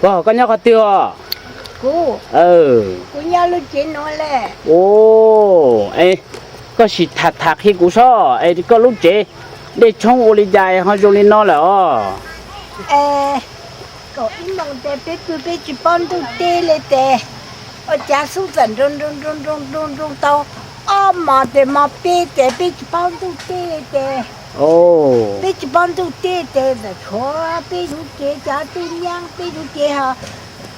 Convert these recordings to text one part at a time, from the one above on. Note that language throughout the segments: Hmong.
Pog, koj nyob qhov twg os? Kuv, kuv nyob lub tsev nuav le. Ua, es koj sim tham tham qhia kuv saib es koj lub tsev dej tshoob ua li cas ho zoo li no lawm os? Kaum ib moos tes peb pw peb tsis paub ntuj teb li tes, ua cas xub txawm nroo nroo nroo nroo nroo nroo tau ob mos tes mos peb tes peb tsis paub ntuj teb li tes, peb tsis paub ntuj teb tes txawm tshuav peb lub tsev, cov tub nyab peb lub tsev ho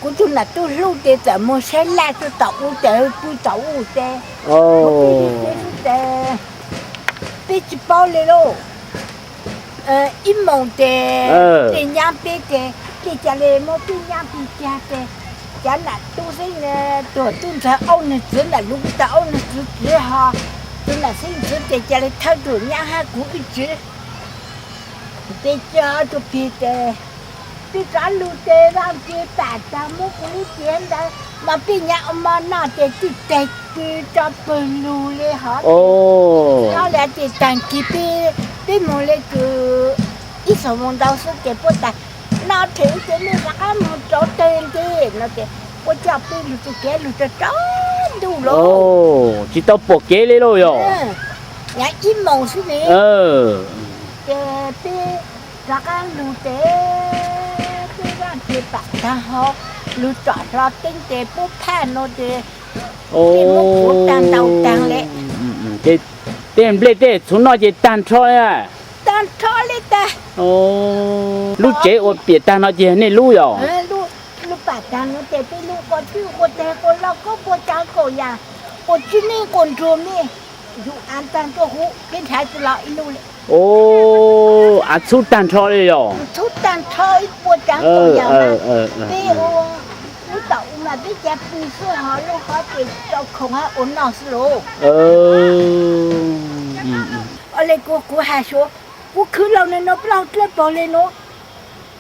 kuv tug nam tub hlub tes txawm moog saib laj tsuj tom u tes pw tom u tes, peb lub tsev xwb tes peb tsis paub li lauj. Ib moos tes tej nyab peb tes, tej ca le muab peb nyab pw cag tes, cov nam tub xeeb tuam tub ntxawg aub nwg txwv nam lug tau aub nwg txwv txwv ho, tug nam xeeb ntxwv tes ca le thawb tug nyab hab kuv ib tsev. Tes tso tug pig tes, peb rov lug tes Vaaj Ci pam taag muab kuv lub tsev ntawd mas peb nyab ua mov noj tes twb teg pw tso pawg lug li hov. Tes taag kis peb, peb moog le kws ib xuab moos ntau xwb tes puab tas, no them tes mej rov qab moog rauv tawg ntej no tes puab coj peb lug txug kev lug rau tsaus ntuj lawm. Tsis tau pom kev li lauj yog? Nyob ib moos xwb ne. Ces peb rov qab lug tes, peb Vaaj Ci pam taag ho lug tsom hlo teeb tes puab phaj no tes, tej muab kuav taag ntau taag le. Tej nplej tej txhuv noj ces tag nrho li. Tag nrho li tas. Lub tsev ua piam taag no ces nej lub yog? Lub pam taag no tes peb lub, quas twj quas teg quas loj koob puas tsav kaum yaam, quas tsib neeb quas nruas mej, yug av taag tuaj huv peb nrhav tsi los ib lub le. Av txhub tag nrho li yog? Txhub tag nrho ib puas tsav kaum yaam, peb ua lub tom u mas peb ca pw xwb ho lub hov ces rau khoom hab ua noj xwb lauj. Ua le kuv, kuv has suav, kuv khwv laug nws no plaub dlawb paug le nuav,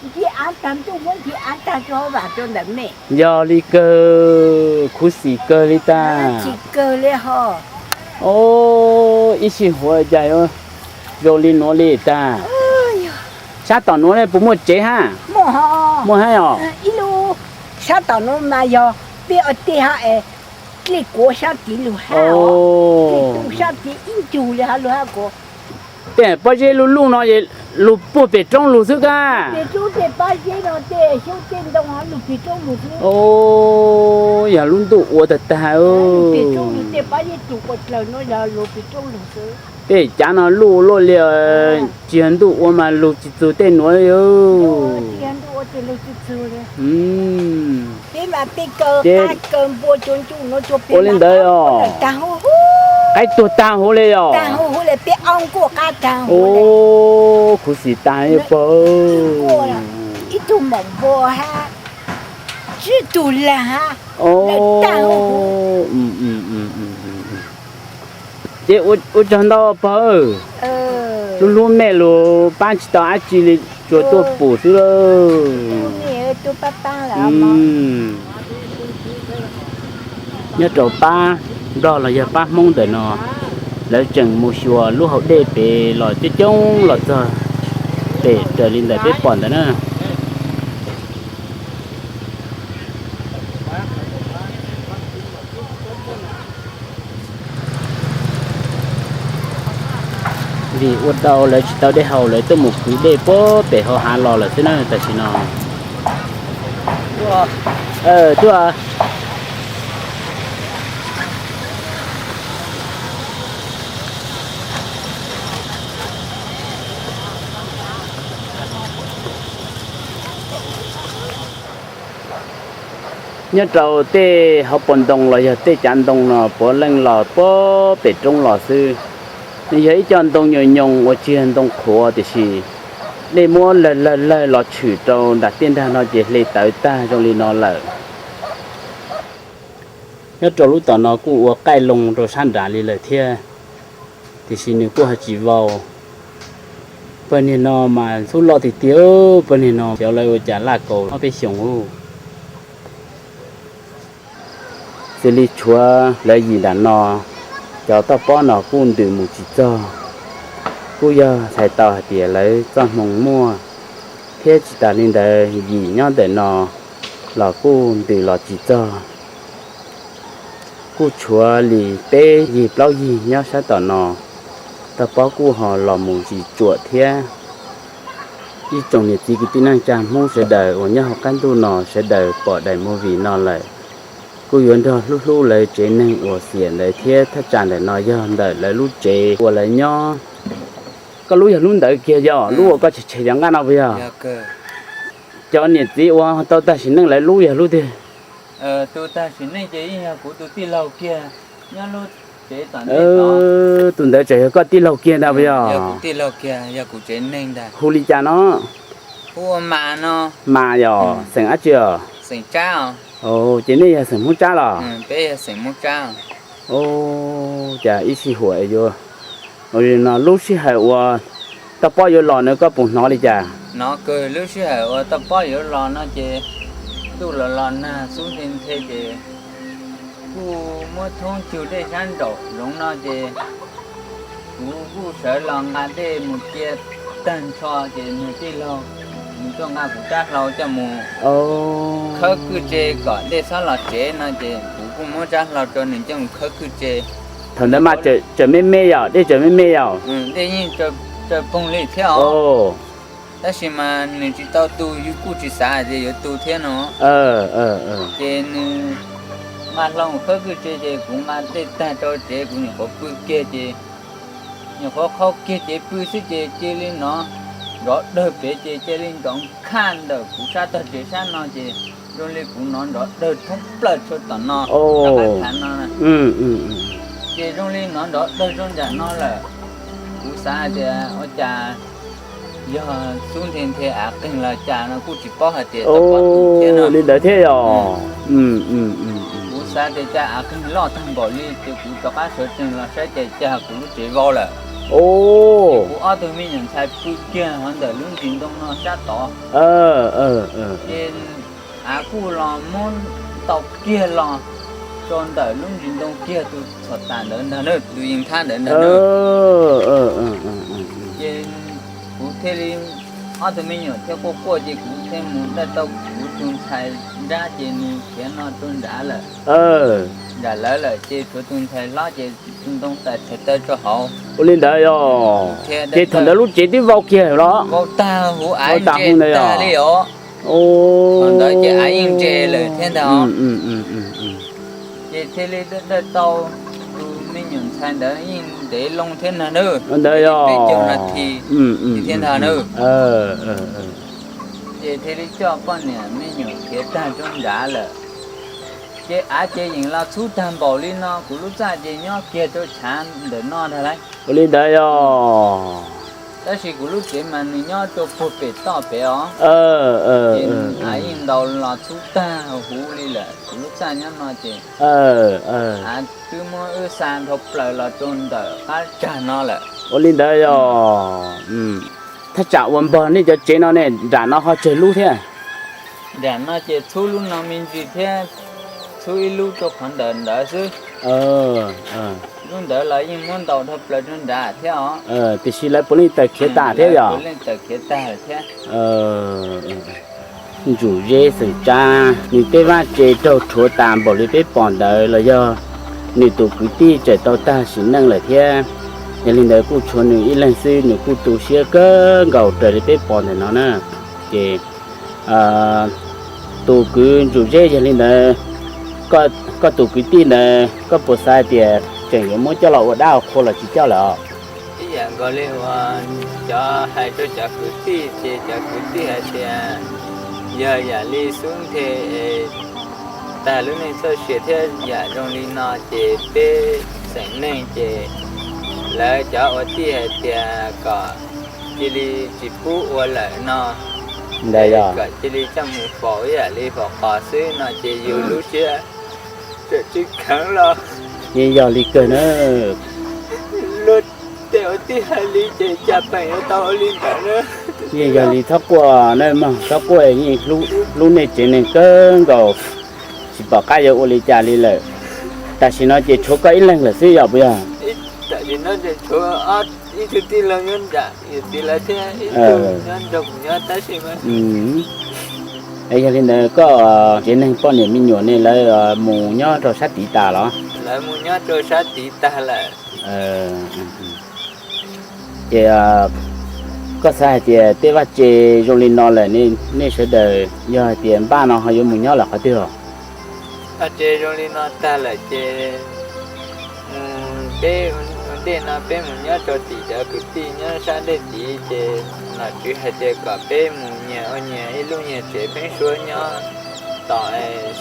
nce av taag ntuj muab nce av taag rau vam rau ntawm mej. Yog li kawg, khuv xim kawg li tas. Tsis kawg li ho. Ib sij huam cas yuav zoo li nuav li tas. Sab tom nuav puas muaj tsev hab? Muaj hab os. Ib lub sab tom nuav mas yog peb ua tij hab es dlej kuav sab tid lug hab, dlej tu sab tid ib ncug li hab lug hab kuav. Tej pob zeb luj luj no es lug puag pem roob lug xwb kag. Pem roob tej pob zeb no tej xyoob tej ntoo lug pem roob lug xwb. Yog lub ntuj ua tag tag. Tej cav no luj luaj li, tsis yog ntuj ua mas lug tsis txug tej nuav li. Ua li ntawd os. Qaib tuag tag huv li yog? Khuv xim tas pog. Ib tug maum npua hab tsib tug lag hab, lawm tag huv. Ces ua tsaug ntau pog, hlub hlub mej lug pab tsis tau dab tsi li, tsuas tuaj pum xwb lauj. Nyob rau pab Nplog los yog pab Hmoob ntawm no, lawv tseem mus xyuas lub hauv dej pem los coob coob los txog pem raws li ntawm peb pom ntawd na. Vim ua rau lawv tsis tau dej haus, lawv tuaj mus kwv dej puag pem hauv hav los lawm xwb na tam sim no. Tuaj. Nyob rau tej hauv paus ntoo los yog tej cav ntoo no puav leej los puag pem roob los xwb. Nws yog ib co ntoo nyoos nyoos uas tsis yog ntoo qhuav tiam sis dej muab lawg lawg lawg los tshwm rau nram tiaj nrag no ces hle tawv tag zoo li no lawm. Nyob rau lub tom no kuj ua qaij loo rau sab nrad li lawm thiab, tiam sis nws kuj ho tsis vau. Pawg niag no mas ntxhub loj tiag tiag, pawg niag no xyov lawv ua cas laj kaus ob peb xyoos ub. Xws li tshuav lawv yim nram no, cov toj pob no kuj ntws mus tsis txog, kuj yog txhais tau hais tias lawv txoj hmoo muaj, thiab tsis tas li ntawd yim nyob ntawm no los kuj ntws los tsis txog. Kuj tshuav li peb yig plaub yig nyob sab tom no, toj pob kuj ho los mus tsis tsuam thiab. Ib tsoom niam txiv kwv tij neej tsa Hmoob sawv daws uas nyob hauv qab ntuj no sawv daws pom daim movie no lawm, kuj yuav nrog hlub hlub lawv tsev neeg uas xiam ntawd thiab. Thaj tsam ntawm no yog ntawm lawv lub tsev uas lawv nyob. Koj lub yog lub ntawd kiag yog lub uas koj tshem tshem cov nqaj no puas yog? Cov niam txiv uas tau tag sim neej lawv lub yog lub twg? Tus tag sim neej ces yeej yog kuv tus tij laug kiag nyob lub tsev tom ntej tod. Tus ntawd tseem yog koj tij laug kiag ntag puas yog? Hu li cas no? Mas yog xeem dab tsi os? Ces nej yog xeem Hmoob Tsab los? Cas ib sij huam yuav, no lub sij hawm uas toj pob yuav los no koj puas hnov li cas? Lub sij hawm uas toj pob yuav los no ces ntuj los los nag xub nti nthe ces kuj muab thoob cug dej sab nraum zoov no ces kuv kuj sawv los nqa dej mus cia tag nrho ces nws tij laug nws tuaj nqa kuv tsab hlau coj mus khawb kwj tse kom dej txhob los tsev no ces kuv kuj muab tsab hlau rau nws coj mus khawb kwj tse. Thaum ntawd mas tseem me me yom, dej tseem me me yom? Dej yeej tsaws poog li thiab os. Tab sis mas nws tsis tau tu, yus kuj tsis xav hais tias yuav tu thiab no. Ces nws nqa hlau mus khawb kwj tse ces kuv nqa dej tag rau tsev kuv nyuam qhuav pw kiag ces nyuam qhuav qhau kiag cev pw xwb ces cia li hnov nrov dawg pem ces cia li nrov nkhaj ntawm kuv sab tog tsev sab no ces zoo li kuv hnov nrov dawg thoob plaws tshua tom no, rov qab thav no. Ces zoo li hnov nrov dawg rau nram no lawm. Kuv xav hais tias ua cas yog xub nti nthe av qeeg los cas no kuj tsis paub hais tias tau pom tu thiab no. Li ntawd thiab yog. Kuv xav tias cas av qeeg loj tag npaum li ces kuv rov qab sawv tsees los saib ces cas kuv lub tsev vau lawm. Ces kuv ob tug me nyuam ntxhais pw kiag hauv ntawm lub ntsis ntoo no sab tod. Ces av kuj los muab ntaus kiag los rau ntawm lub ntsis ntoo kiag tus txhom tas ntawd ntag na, tus yees thab ntawd ntag na. Ces kuv thiaj li, ob tug me nyuam thiaj quaj quaj ces kuv thiaj mus daj tau kuv tus ntxhais nrab ces nws khiav no rau nrad lawm, nram lawv lawm ces tshuav tus ntxhais hlob ces tus ntoo tawm thaim taw rau hauv. Ua li ntawd yog. Ces thaum ntawd lub tsev twb vau kiag los? Vau tag huv av ntse tag li os. Thaum ntawd ces av yeej ntse lawm thiab ntag. Ces thiaj li daj tau tus me nyuam ntxhais ntawd yeej ntev loo thiab ntag na, peb caug nas this thiab ntag na. Ces thiaj li coj poj niam me nyuam khiav tag rau nrad lawm. Ces av ces yeej los txhub tag npaum li no, kuv lub txaj ces nyob kiag rau tshav ntawm no ntag lauj. Ua li ntawd yog. Tab sis kuv lub tsev mas nws nyob rau puag pem toj pem os. Ces av yeej ntaus los txhub tag huv li lawm, kuv lub txaj nyob no ces av twb muab wb xa dhau plaws los rau ntawm qab tsag no lawm. Ua li ntawd yog. Thaj tsam uas npog nej cov tsev no ne, nram no ho tsawg lub thiab? Nram no ces txhub lub no me ntsis thiab txhub ib lub rau qhov ntawm ntawd xwb. Lub ntawd los yeej muab ntaus dhau plaws rau nrad thiab os. Tiam sis lawv puav leej tawm khiav tas thiab yog? Puav leej tawm khiav tag lawm thiab. Ntsuj Zeb xeem Tsab nws tej vaj tse raug rhuav tas npaum li peb pom ntawd los yog nws tus kwv tij tseem tau tag sim neej lawm thiab. Yog li ntawd kuj tshuav nws ib leeg xwb, nws kuj tu siab kawg nkaus raws li peb pom ntawm no na. Ces tus kwv Ntsuj Zeb, yog li ntawd koj tus kwv tij ntawd koj puas xav hais tias tseem yuav muab coj los ua dab ua qhua los tsis coj lawm os? Ib yam nkaus li uas cov hais rau cov kwv tij ces cov kwv tij hais tias yog yam li xub nthe es tag lub neej txoj sia thiab yam zoo li no ces peb xeem neeg ces lawv cov ua tij hais tias kom cia li tsis pub ua lawm no, kom cia li coj mus faus ib yam li faus qos xwb no ces yus lub siab tseem tsis kheev los. Yeej yog li kawg na. Luag tej ua tij hais li ces cas peem yuav tau ua li ntawd na. Yeej yog li txhob quaj na mog, txhob quaj, yeej hlub nej tsev neeg kawg nkaus, tsis pom qab yuav ua li cas li lawm. Tam sim no ces tshuav koj ib leeg lawm xwb yog puas yog? Tam sim no ces tshuav ib tug tij laug nyob nram yawm txiv lawv thiab ib tug nyob nrog kuv nyob tab sis mas. Yog li ntawd koj tsev neeg poj niam me nyuam ne lawv mus nyob rau sab tid tas los? Lawv mus nyob rau sab tid tag lawm. Ces koj xav hais tias tej vaj tse zoo li no lawm, nej sawv daws yog hais tias npaj no ho yuav mus nyob lawm qhov twg os? Vaj tse zoo li no tag lawm ces mus, peb ua ntej no peb mus nyob rau tim cov kwv tij nyob sab dej tid ces nom tswv hais tias kom peb mus nyias ua nyias ib lub nyias tsev pheeb suab nyob tos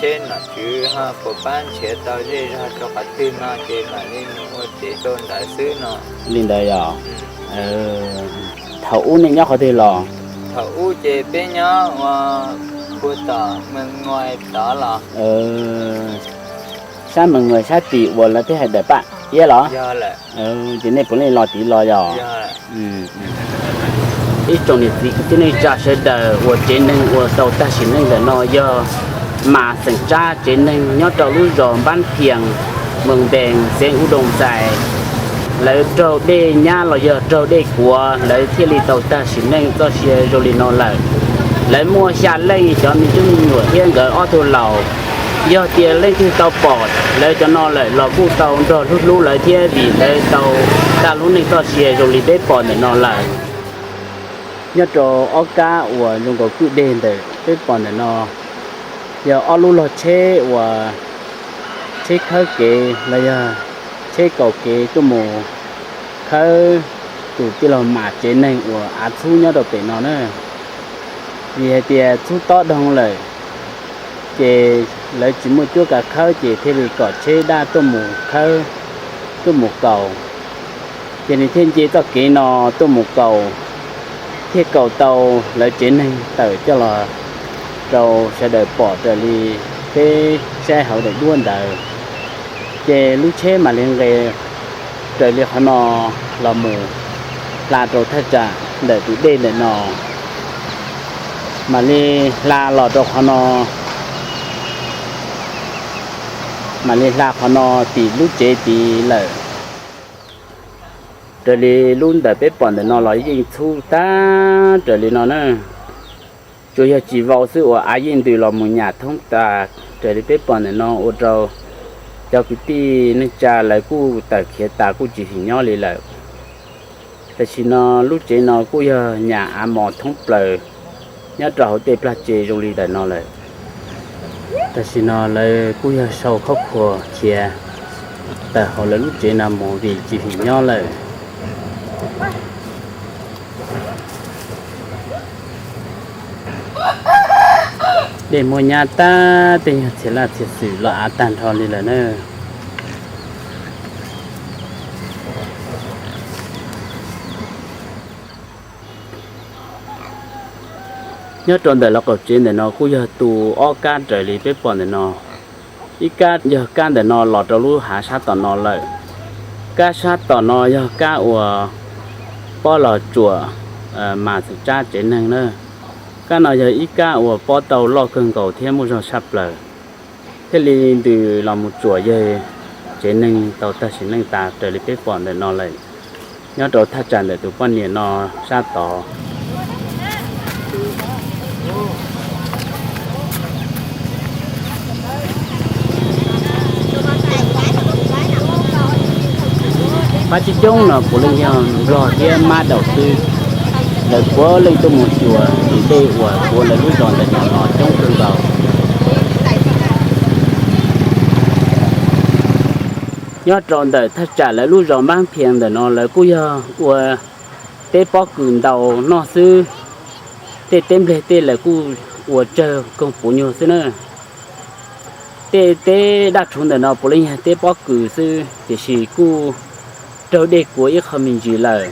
seb nom tswv ho puas pab nrhiav tau zej zog rau qhov twg no ces mam li mus ua tsev rau ntawd xwb no. Li ntawd yog? Thaum ub nej nyob qhov twg los? Thaum ub ces peb nyob ua puag tom Mees Nguais tod los. Sab Mees Nguais sab tim uas lawv peb hais daim paj iab los? Ces nej puav leej los tid los yog? Ib tsoom niam txiv kwv tij neej tsa sawv daws uas tsev neeg uas tau tag sim neej ntawm no yog mas xeem Tsab tsev neeg nyob rau lub zos Npab Phias, Mees Npees, xeev Ub Doo Xais. Lawv raug dej nyab los yog raug dej kuav lawv thiaj li tau tag sim neej txoj sia zoo li no lawm. Lawv muaj xya leej cov me tub me nyuam thiab nkawd ob tug laus. Yog tias leej twg tau pom lawv cov no lawm los kuj tau nrog hlub hlub lawv thiab vim lawv tau tag lub neej txoj sia zoo li peb pom ntawm no lawm. Nyob rau ob kab uas zoo nkaus kwj deg ntawm peb pom ntawm no yog ob lub log tsheb uas tsheb khawb kev los yog tsheb kaum kev tuaj mus khawb tus tij laug mas tsev neeg uas av txhub nyob rau pem no na. Vim hais tias txhub tob dhoo lawm ces lawv tsis muaj cuab kav khawb ces thiaj li kom tsheb dab tuaj mus khawb, tuaj mus kaus. Ces nws thiaj nce txoj kev no tuaj mus kaus, thiaj kaus tau lawv tsev neeg tawm coj los rau sawv daws pom raws li peb saib hauv daim duab ntawd. Ces lub tsheb mam li nqes raws li qhov no los mus hla rau thaj tsam ntawm tus dej ntawm no, mam li hla los rau qhov no, mam li hla qhov no tim lub tsev tid lawm. Raws li lub ntawm peb pom ntawm no los yeej txhub tag raws li no na. Tsuas yog tsis vau xwb uas av yeej ntws los mus nyam thoob tas raws li peb pom ntawm no ua rau cov kwv tij neej tsa lawv kuj tawm khiav tas kuj tsis him nyob li lawm. Tam sim no lub tsev no kuj yog nyam av mos thoob plaws nyob rau hauv tej plag tsev zoo li ntawm no lawm. Tam sim no lawv kuj yog sau khab khuas khiav tawm hauv lawv lub tsev no mus vim tsis him nyob lawm. Dej muab nyab tag tej nyuag txhia laj txhia xwm los av tag nrho li lawm na. Nyob rau ntawm lawv qaum tsev ntawm no kuj yog tu ob kab raws li peb pom ntawm no. Ib kab yog kab ntawm no los rau lub hav sab tom no lawm. Kab sab tom no yog kab uas pob los tsuam mas xeem Tsab tsev neeg na. Kab no yog ib kab uas pob tau loj kawg nkaus thiab muaj zog tshaj plaws, thiaj li ntws los mus tsuam yawg tsev neeg tau tag sim neej tas raws li peb pom ntawm no lawm, nyob rau thaj tsam ntawm tus poj niam no sab tod. Pab coob coob no puav leej yog Nplog thiab Mab Daum xwb. Lawv puav leej tuaj mus xyuas tus dej uas puav lawv lub zos ntawm no los coob kawg nkaus. Nyob rau ntawm thaj tsam lawv lub zos Npab Phias ntawm no lawv kuj yog ua teb pob kws ntaus noj xwb. Tej teb nplej tej lawv kuj ua tsawg koog puv nyuag xwb na. Tej teb daj rhuv ntawm no puav leej yog teb pob kws xwb tiam sis kuj raug dej kuav ib qho me ntsis lawm.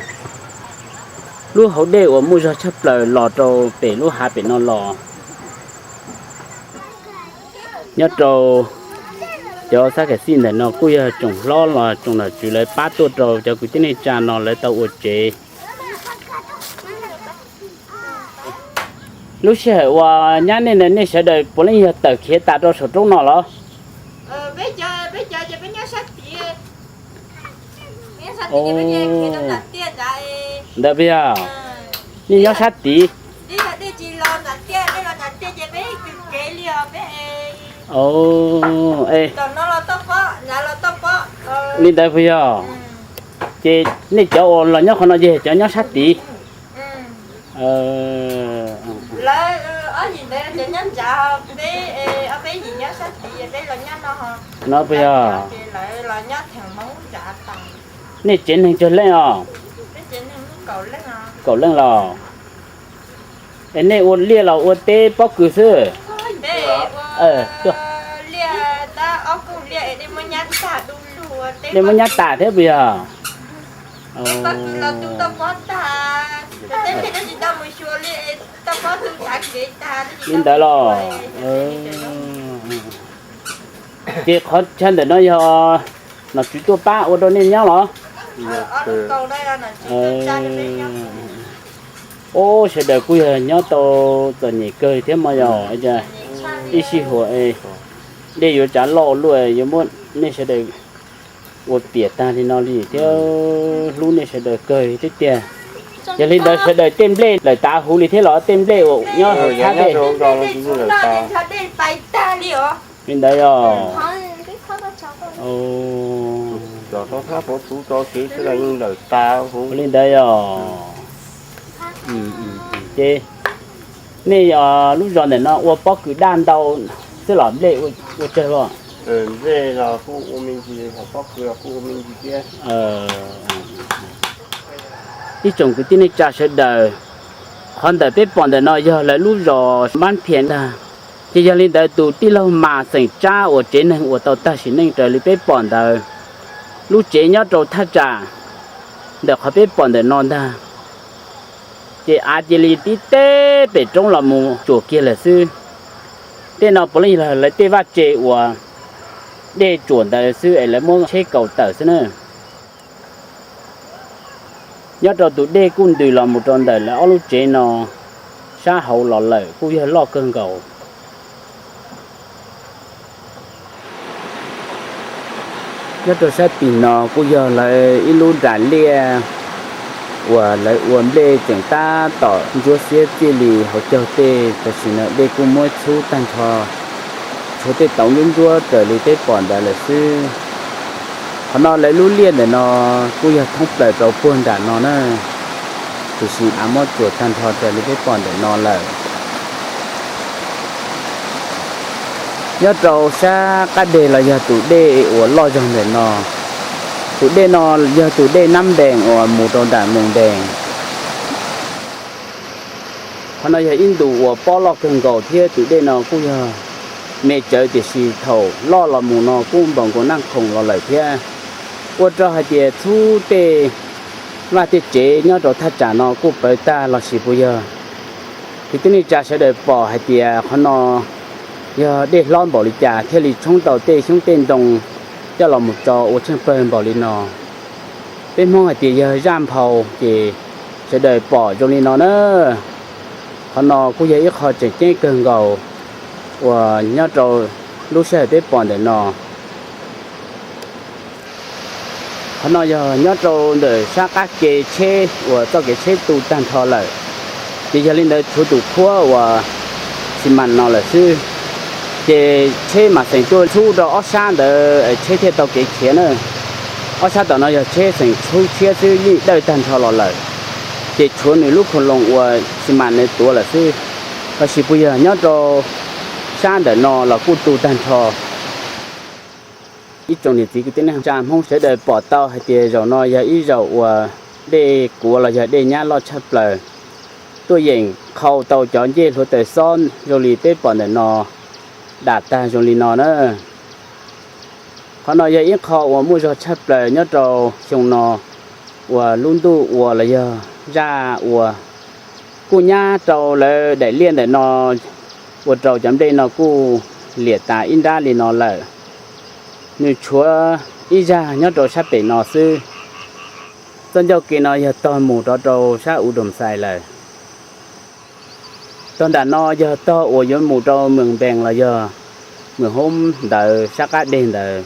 Lub hauv dej uas muaj zog tshaj plaws los rau pem lub hav pem no los. Nyob rau cov xab kham xij ntawm no kuj yog tsoom hlob los tsoom nom tswv lawv pab tuaj rau cov kwv tij neej tsa no lawv tau ua tsev. Lub sij hawm uas nyab nej, nej sawv daws puav leej yog tawm khiav tas rau saum roob no los? Ntawd puas yog? Nej nyob sab tid. Li ntawd puas yog? Ces nej cov uas los nyob qhov no ces cov nyob sab tid no puas yog? Nej tsev neeg tsawg leej os? Kaum leej los? Es nej ua liaj los ua teb pob kws xwb? Nej muab nyab tas thiab puas yog? Li ntawd los? Ces qhov chaw ntawm no yog nom tswv tuaj pab ua rau nej nyob los? Ub, sawv daws kuj yog nyob tau txom nyem kawg thiab mas yog ib sij huam dej yuav tsav loj luaj yuav muab nej sawv daws ua piam tag li no li thiab hlub nej sawv daws kawg thiab tiag. Yog li ntawd sawv daws tej nplej lawm tav huv li thiab los tej nplej uas nyob hauv txhab dej? Li ntawd yog? Li ntawd yog? Ces nej lub zos ntawm no ua pob kws daj ntau xwb los nplej ua tsawg los? Ib tsoom kwv tij neej tsa sawv daws, qhov ntawm peb pom ntawm no yog lawv lub zos Npab Phias ntag. Ces yog li ntawd tus tij laug Mas xeem Tsab uas tsev neeg uas tau tag sim neej raws li peb pom ntawd, lub tsev nyob rau thaj tsam ntawm qhov peb pom ntawm no ntag. Ces av cia li tib teb pem roob los mus tsuam kiag lawm xwb. Tej no puav leej yog lawv tej vaj tse uas dej tsuam ntawd xwb es lawv muab tsheb kaus tawm xwb na. Nyob rau tus dej kuj ntws los mus rau ntawm lawv ob lub tsev no sab hauv los lawm kuj yog loj kawg nkaus. Nyob rau sab tim no kuj yog lawv ib lub nram liaj uas lawv ua nplej tseem tab tom ntsuab xiab txij li hauv caug tej, tam sim no dej kuj muab txhub tag nrho, tshuav tej tauv ntsuab ntsuab raws li peb pom ntawd lawm xwb. Qhov no lawv lub liaj ntawm no kuj yog thoob plaws rau puag nram no na, tiam sis av muab tsuam tag nrho raws li peb pom ntawm no lawm. Nyob rau sab qab deg los yog tus dej uas loj zog ntawm no, tus dej no yog tus dej Nab Npees uas mus rau nram Moos Npees. Qhov no yog ib ntus uas pob loj kawg nkaus thiab tus dej no kuj yog me tsawv tiam sis thaum loj los mus no kuj npaum nkaus Naj Khoom los lawm thiab. Ua rau hais tias txhub tej vaj tej tsev nyob rau thaj tsam no kuj pawv tag los sis puas yog? Kwv tij neej tsa sawv daws pom hais tias qhov no yog dej hlob npaum li cas thiaj li tshoob tau tej xyoob tej ntoo coj los mus tso ua tsheej pawg npaum li no. Peb Hmoob hais tias yog zaj nphau ces sawv daws pom zoo li no na. Qhov no kuj yog ib qho tseem ceeb kawg nkaus uas nyob rau lub sij hawm peb pom ntawm no. Qhov no yog nyob rau ntawm sab qab ke tsheb uas txoj kev tsheb tu tag nrho lawm, ces yog li ntawd tshuav tus khuab uas xi mas no lawm xwb. Ces tsheb mas xeem tuaj txhub rau ob sab ntawd tsheb thiaj tau kev khiav na. Ob sab tom no yog tsheb xeem txhub tshiab xwb yeej dawj tag nrho los lawm, ces tshuav nws lub khau loos uas xi mas nws tuav lawm xwb. Los sis puas yog nyob rau sab ntawm no los kuj tu tag nrho. Ib tsoom niam txiv kwv tij neej tsa Hmoob sawv daws pom tau hais tias zaum no yog ib zaum uas dej kuav los yog dej nyab loj tshaj plaws, tuaj yeem qhau tau cov ncej hluav taws xob zoo li peb pom ntawm no dam tag zoo li no na. Qhov no yog ib qho uas muaj zog tshaj plaws nyob rau xyoo no uas lub ntuj ua los yog zaj ua kuj nyab rau lawv daim liaj ntawm no, ua rau cov nplej no kuj liam tas ib nrab li no lawm. Nws tshuav ib zaj nyob rau sab pem no xwb. Txoj ncauj kev no yog tog mus rov rau sab U Doos Xais lawm. Tog nram no yog tog uas yuav mus rau Mees Npees los yog Mees Hoob ntawd sab qab deg ntawd,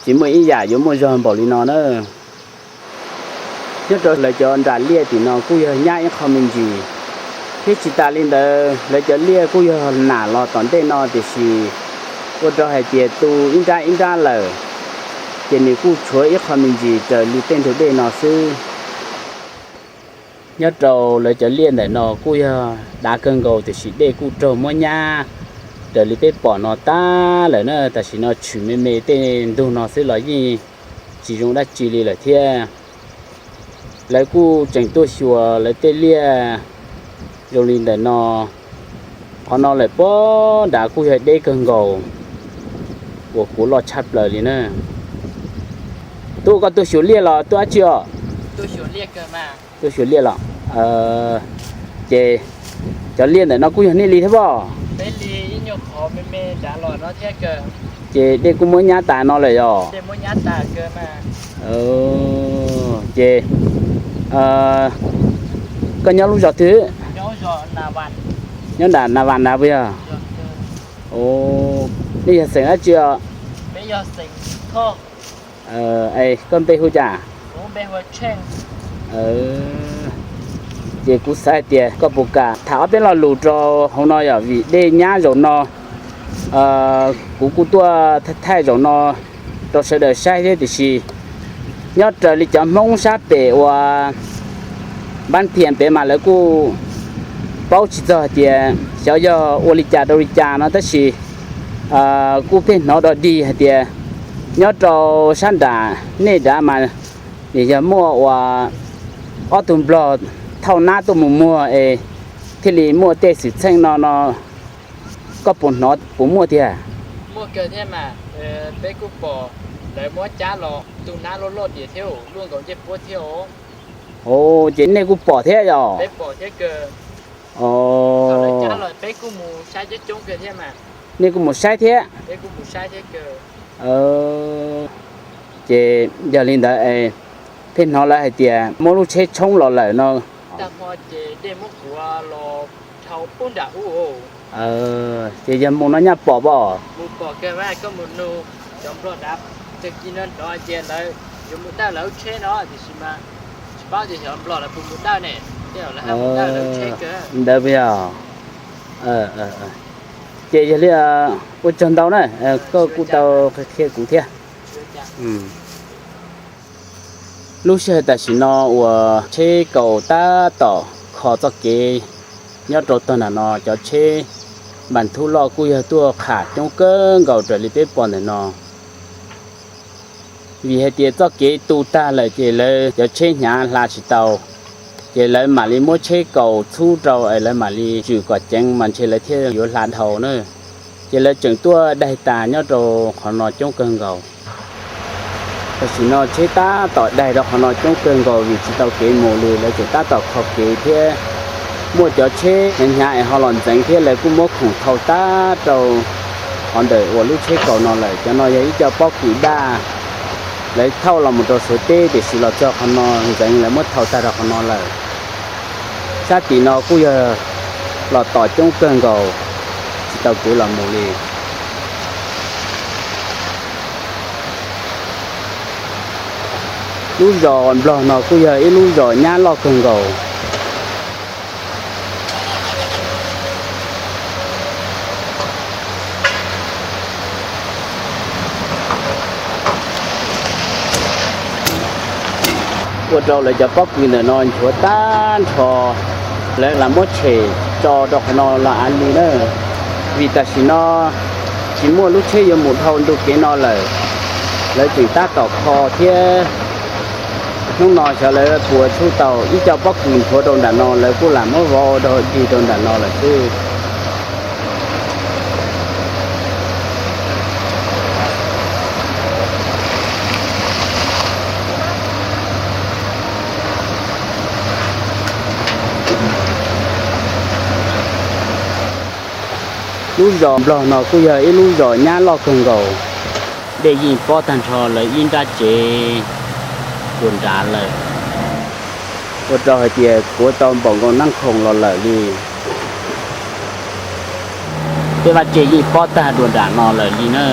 tsis muaj ib yam yuav muaj zog npaum li no na. Nyob rau lawv cov nram liaj tim no kuj yog nyab ib qho me ntsis, Thiab tsis tas li ntawd, lawv cov liaj kuj yog nam los tom ntej no tiam sis ua rau hais tias tu ib nrab ib nrab lawm, ces nws kuj tshuav ib qho me ntsis raws li tej ntug dej no xwb. Nyob rau lawv cov liaj ntawm no kuj yog dav kawg nkaus tiam sis dej kuj raug muab nyab raws li peb pom no tag lawm na. Tam sim no tshwm me me tej ntug no xwb los yeej tsis zoo dab tsi li lawm thiab. Lawv kuj tseem tuaj xyuas lawv tej liaj zoo li ntawm no. Qhov no lawm pob nrad kuj yog deb kawg nkaus uas kuv loj tshaj plaws li na. Tub, koj tuaj xyuas liaj los tuaj dab tsi os? Tuaj xyuas liaj los? Ces cov liaj ntawm no kuj yog nej li thiab pob? Ces dej kuj muab nyab tas no lawm yog? Ces koj nyob lub zos twg? Nyob nram Nas Vas nrad puas yog? Nej yog xeem dab tsi os? Koj npe hu cas? Ces kuv xav hais tias koj puas kam tham ob peb lo lus rau hauv no yom, vim dej nyab zaum no, kuv kuj tuaj thaij thaij zaum no rau sawv daws saib thiab tiam sis nyob raws li cov Hmoob sab pem uas Npab Thias pem mas lawv kuj paub tsis txog hais tias xyov yog ua li cas rau li cas no tab sis kuj pheej hnov dog dig hais tias nyob rau sab nram nej nrad mas nim yog muaj uas ob tug nplog thauj nab tuaj mus muag es thiaj li muaj tej xwm txheej no no, koj puas hnov puas muaj tiag? Peb kuj pom lawv muab cab los tu nab loj loj tias thiab luaj nkaus ncej puab thiab os. Ces nej kuj pom thiab yog? Nej kuj mus saib thiab? Ces yog li ntawd es pheej hnov lawv hais tias muab lub tsheb tshoob los lawm no. Ces yog mus no nyaj pom pob? Ntawd puas yog? Ces yog li ua tsaug ntau na, koj kuj tau qhia kuv thiab. Lub sij hawm tam sim no uas tsheb kaus tab tom kho txoj kev nyob rau tog nram no, cov tsheb npas thub loj kuj yog tuaj qham coob kawg nkaus raws li peb pom ntawm no. Vim hais tias txoj kev tu tag lawm ces lawv cov tsheb hnyav hla tsis tau, ces lawv mam li muab tsheb kaus txhub rau es lawv mam li tswm kom ceev mas ntshe lawv thiaj yuav hla dhau na. Ces lawv tseem tuaj daig tas nyob rau qhov no coob kawg nkaus. Tam sim no tsheb tab tom daig rau qhov no coob kawg nkaus vim tsis tau kev mus li, lawv tseem tab tom kho kev thiab muaj cov tsheb hnyav hnyav es ho los ntxeev thiab lawv kuj muab khoom thau tag rau qhov ntawm uas lub tsheb kaus no lawm. Cov no yog ib co pob kws daj, lawv thauj los mus rau Suav teb tiam sis los txog qhov no ntxeev lawv muab thau tag rau qhov no lawm. Sab tim no kuj yog los tos coob kawg nkaus, tsis tau kev los mus li. Lub zos Nplog no kuj yog ib lub zos nyab loj kawg nkaus. Ua rau lawv cov pob kws ntawm no nchuav tag nrho, lawv lam muab tshem tso rau qhov no los av li na. Vim tam sim no tsis muaj lub tsheb yuav mus dhau ntu kev no lawm, lawv tseem tab tom kho thiab. Hnub no xyov lawv puas txhub tau, ib co pob kws nchuav rau nram no lawv kuj lam muab vov ua dog dig rau nram no lawm xwb. Lub zos Nplog no kuj yog ib lub zos nyab loj kawg nkaus. Dej yeej pob tag nrho lawv ib nrab tsev dua nrad lawm, ua rau hais tias kuav tau npaum nkaus Naj Khoom los lawm li. Tej vaj tse yeej pob tag dua nram no lawm li na.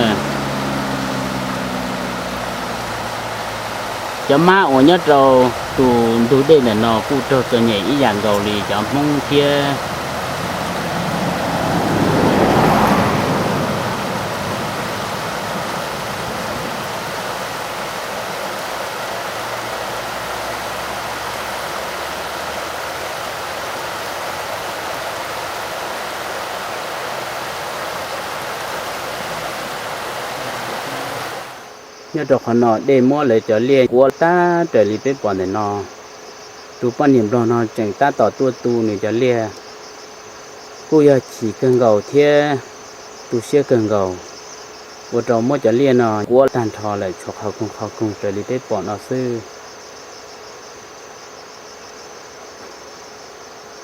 Cov mab uas nyob rau tus ntug dej ntawm no kuj raug txom nyem ib yam nkaus li cov Hmoob thiab. Nyob rau qhov no dej muab lawv cov liaj kuav tag raws li peb pom ntawm no. Tus poj niam nplog no tseem tab tom tuaj tu nws cov liaj, kuj yog chim kawg nkaus thiab tu siab kawg nkaus, ua rau muab cov liaj no kuav tag nrho lawm tshuav qhov koog qhov koog raws li peb pom no xwb.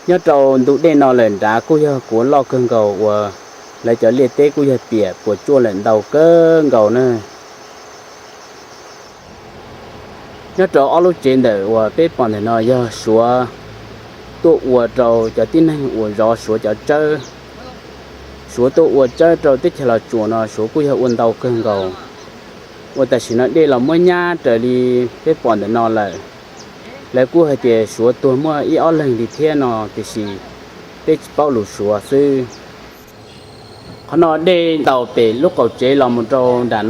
Nyob rau ntu dej no lawm nrad kuj yog kuav loj kawg nkaus uas lawv cov liaj teb kuj yog piam puas tsuaj lawm ntau kawg nkaus na. Nyob rau ob lub tsev ntawm uas peb pom ntawm no yog Suav tuaj ua rau cov tib neeg uas zov Suav cov tsawb. Suav tuaj ua tsawb rau teb chaws Los Tsuas no Suav kuj yog ua ntau kawg nkaus. Ua tam sim no dej los muab nyab raws li peb pom ntawm no lawm. Lawv kuj hais tias Suav tuag muaj ib ob leeg li thiab no tiam sis peb tsis paub lus Suav xwb. Qhov no dej ntaus pem lub qaum tsev los mus rau nram